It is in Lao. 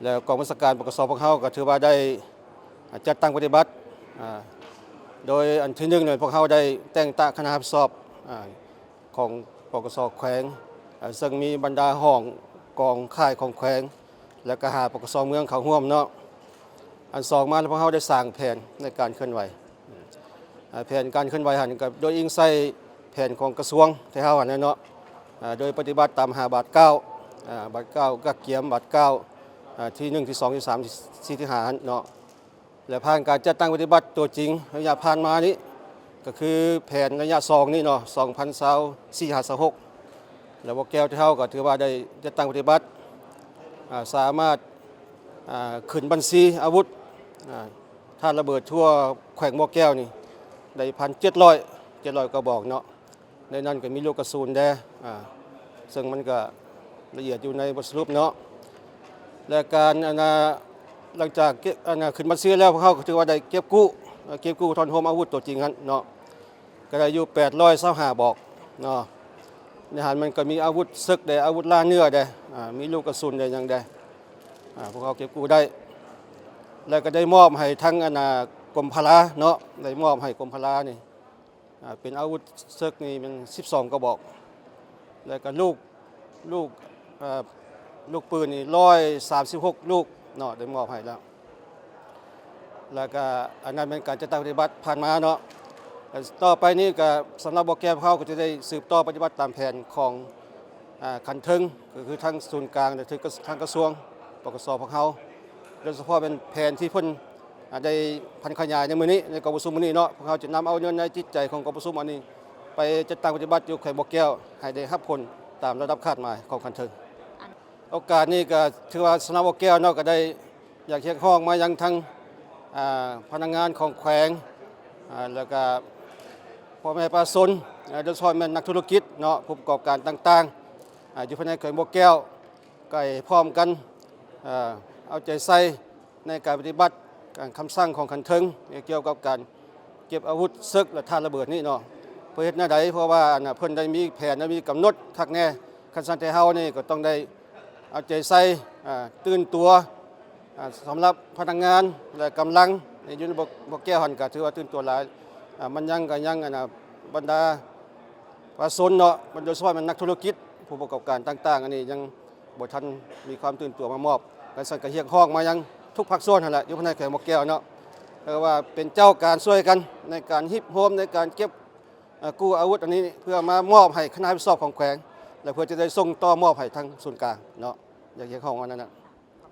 ແລ້ວກອງບັນຊາການ ປກສ ພວກເຮົາກໍຖືວ່າໄດ້ຈັດຕັ້ງປະຕິບັດ ອາ ໂດຍອັນທີໜຶ່ງນີ້ ພວກເຮົາໄດ້ແຕ່ງຕັ້ງຄະນະຮັບຜິດຊອບ ອາ ຂອງ ປກສ ແຂວງ ອາ ເຊິ່ງມີບັນດາຫ້ອງກອງຄ້າຍຂອງແຂວງ ແລ້ວກໍຫ້າ ປກສ ເມືອງເຂົ້າຮ່ວມເນາະ. ອັນສອງມາແລ້ວ ພວກເຮົາໄດ້ສ້າງແຜນໃນການເຄື່ອນໄຫວ ອາ ແຜນການເຄື່ອນໄຫວຫັ້ນກໍໂດຍອີງໃສ່ແຜນຂອງກະຊວງໄທເຮົາຫັ້ນແຫຼະເນາະ ອາ ໂດຍປະຕິບັດຕາມຫ້າບາດກ້າວ ອາ ບາດກ້າວກະກຽມ ບາດກ້າວ ອາ ທີໜຶ່ງ ທີສອງ ທີສາມ ທີສີ່ ທີຫ້າຫັ້ນເນາະ ແລະ ຜ່ານການຈັດຕັ້ງປະຕິບັດຕົວຈິງໄລຍະຜ່ານມານີ້ ກໍຄືແຜນໄລຍະສອງນີ້ເນາະ ສອງພັນຊາວສີ່ ຫາ ຊາວຫົກ ແລ້ວບໍ່ແກ້ວທີ່ເຮົາກໍຖືວ່າໄດ້ຈັດຕັ້ງປະຕິບັດ ອາ ສາມາດ ອາ ຂຶ້ນບັນຊີອາວຸດ ອາ ທາດລະເບີດທົ່ວແຂວງບໍ່ແກ້ວນີ້ໄດ້ ໜຶ່ງພັນເຈັດຮ້ອຍ ເຈັດຮ້ອຍກະບອກເນາະ. ໃນນັ້ນກໍມີລູກກະສຸນແດ່ ອາ ເຊິ່ງມັນກໍລະອຽດຢູ່ໃນບົດສະຫຼຸບເນາະ ແລະ ການ ອັນນ່າ ຫຼັງຈາກເກັບ ອັນນ່າ ຂຶ້ນບັນຊີແລ້ວ ພວກເຮົາກໍຖືວ່າໄດ້ເກັບກູ້ ເກັບກູ້ທ່ອນໂຮມອາວຸດຕົວຈິງຫັ້ນເນາະ ກໍໄດ້ຢູ່ ແປດຮ້ອຍຊາວຫ້າບອກເນາະ. ໃນຫັ້ນມັນກໍມີອາວຸດເສິກແດ່ ອາວຸດລ່າເນື້ອແດ່ ອາ ມີລູກກະສຸນແດ່ ຫຍັງແດ່ ອາ ພວກເຮົາເກັບກູ້ໄດ້ ແລ້ວກໍໄດ້ມອບໃຫ້ທາງ ອັນນ່າ ກົມພະລາເນາະ ໄດ້ມອບໃຫ້ກົມພະລານີ້ ອາ ເປັນອາວຸດເສິກນີ້ແມ່ນສິບສອງກະບອກ ແລ້ວກໍລູກ ລູກ ເອີ ລູກປືນນີ້ ຮ້ອຍສາມສິບຫົກລູກເນາະ ໄດ້ມອບໃຫ້ແລ້ວ ແລ້ວກໍອັນນັ້ນແມ່ນການຈັດຕັ້ງປະຕິບັດຜ່ານມາເນາະ. ແລະ ຕໍ່ໄປນີ້ກໍສຳລັບບໍ່ແກ້ວ ພວກເຮົາກໍຈະໄດ້ສືບຕໍ່ປະຕິບັດຕາມແຜນຂອງ ອາ ຂັ້ນເທິງ ກໍຄືທາງສູນກາງ ແລະ ທາງກະຊວງ ປກສ ພວກເຮົາ ໂດຍສະເພາະແມ່ນແຜນທີ່ເພິ່ນ ອາ ໄດ້ຜັນຂະຫຍາຍໃນມື້ນີ້ ໃນກອງປະຊຸມມື້ນີ້ເນາະ ພວກເຮົາຈະນຳເອົາເນື້ອໃນຈິດໃຈຂອງກອງປະຊຸມອັນນີ້ ໄປຈັດຕັ້ງປະຕິບັດຢູ່ແຂວງບໍ່ແກ້ວ ໃຫ້ໄດ້ຮັບຜົນຕາມລະດັບຄາດໝາຍຂອງຂັ້ນເທິງ. ໂອກາດນີ້ກໍຖືວ່າສຳລັບບໍ່ແກ້ວເນາະ ກໍໄດ້ຢາກຮຽກຮ້ອງມາຍັງທາງ ອາ ພະນັກງານຂອງແຂວງ ອາ ແລ້ວກໍພໍ່ແມ່ປະຊາຊົນ ອາ ໂດຍສະເພາະແມ່ນນັກທຸລະກິດເນາະ ຜູ້ປະກອບການຕ່າງໆ ອາ ຢູ່ພາຍໃນແຂວງບໍ່ແກ້ວ ກໍໃຫ້ພ້ອມກັນ ເອີ ເອົາໃຈໃສ່ໃນການປະຕິບັດການຄຳສັ່ງຂອງຂັ້ນເທິງ ກ່ຽວກັບການເກັບອາວຸດເສິກ ແລະ ທາດລະເບີດນີ້ເນາະ. ເພື່ອເຮັດແນວໃດ? ເພາະວ່າ ອັນນ່າ ເພິ່ນໄດ້ມີແຜນ ແລະ ມີກຳນົດຄັກແນ່. ຄັນຊັ້ນແຕ່ເຮົານີ້ກໍຕ້ອງໄດ້ເອົາໃຈໃສ່ ອາ ຕື່ນຕົວ ອາ ສຳລັບພະນັກງານ ແລະ ກຳລັງຢູ່ໃນບໍ່ ບໍ່ແກ້ວຫັ້ນ ກໍຖືວ່າຕື່ນຕົວຫຼາຍ. ອາ ມັນຍັງ ກໍຍັງ ອັນນ່າ ບັນດາປະຊາຊົນເນາະ ໂດຍສະເພາະແມ່ນນັກທຸລະກິດ ຜູ້ປະກອບການຕ່າງໆ ອັນນີ້ຍັງ ບໍ່ທັນມີຄວາມຕື່ນຕົວມາມອບ. ແລະ ສັນກໍຮຽກຮ້ອງມາຍັງທຸກພາກສ່ວນຫັ້ນແຫຼະ ຢູ່ພາຍໃນແຂວງບໍ່ແກ້ວເນາະ ເອີ ວ່າເປັນເຈົ້າການຊ່ວຍກັນໃນການຮິບໂຮມ ໃນການເກັບ ເອີ ກູ້ອາວຸດອັນນີ້ ເພື່ອມາມອບໃຫ້ຄະນະຮັບຜິດຊອບຂອງແຂວງ ແລະ ເພື່ອຈະໄດ້ສົ່ງຕໍ່ມອບໃຫ້ທາງສູນກາງເນາະ. ຢາກຮຽກຮ້ອງວ່ານັ້ນນະ.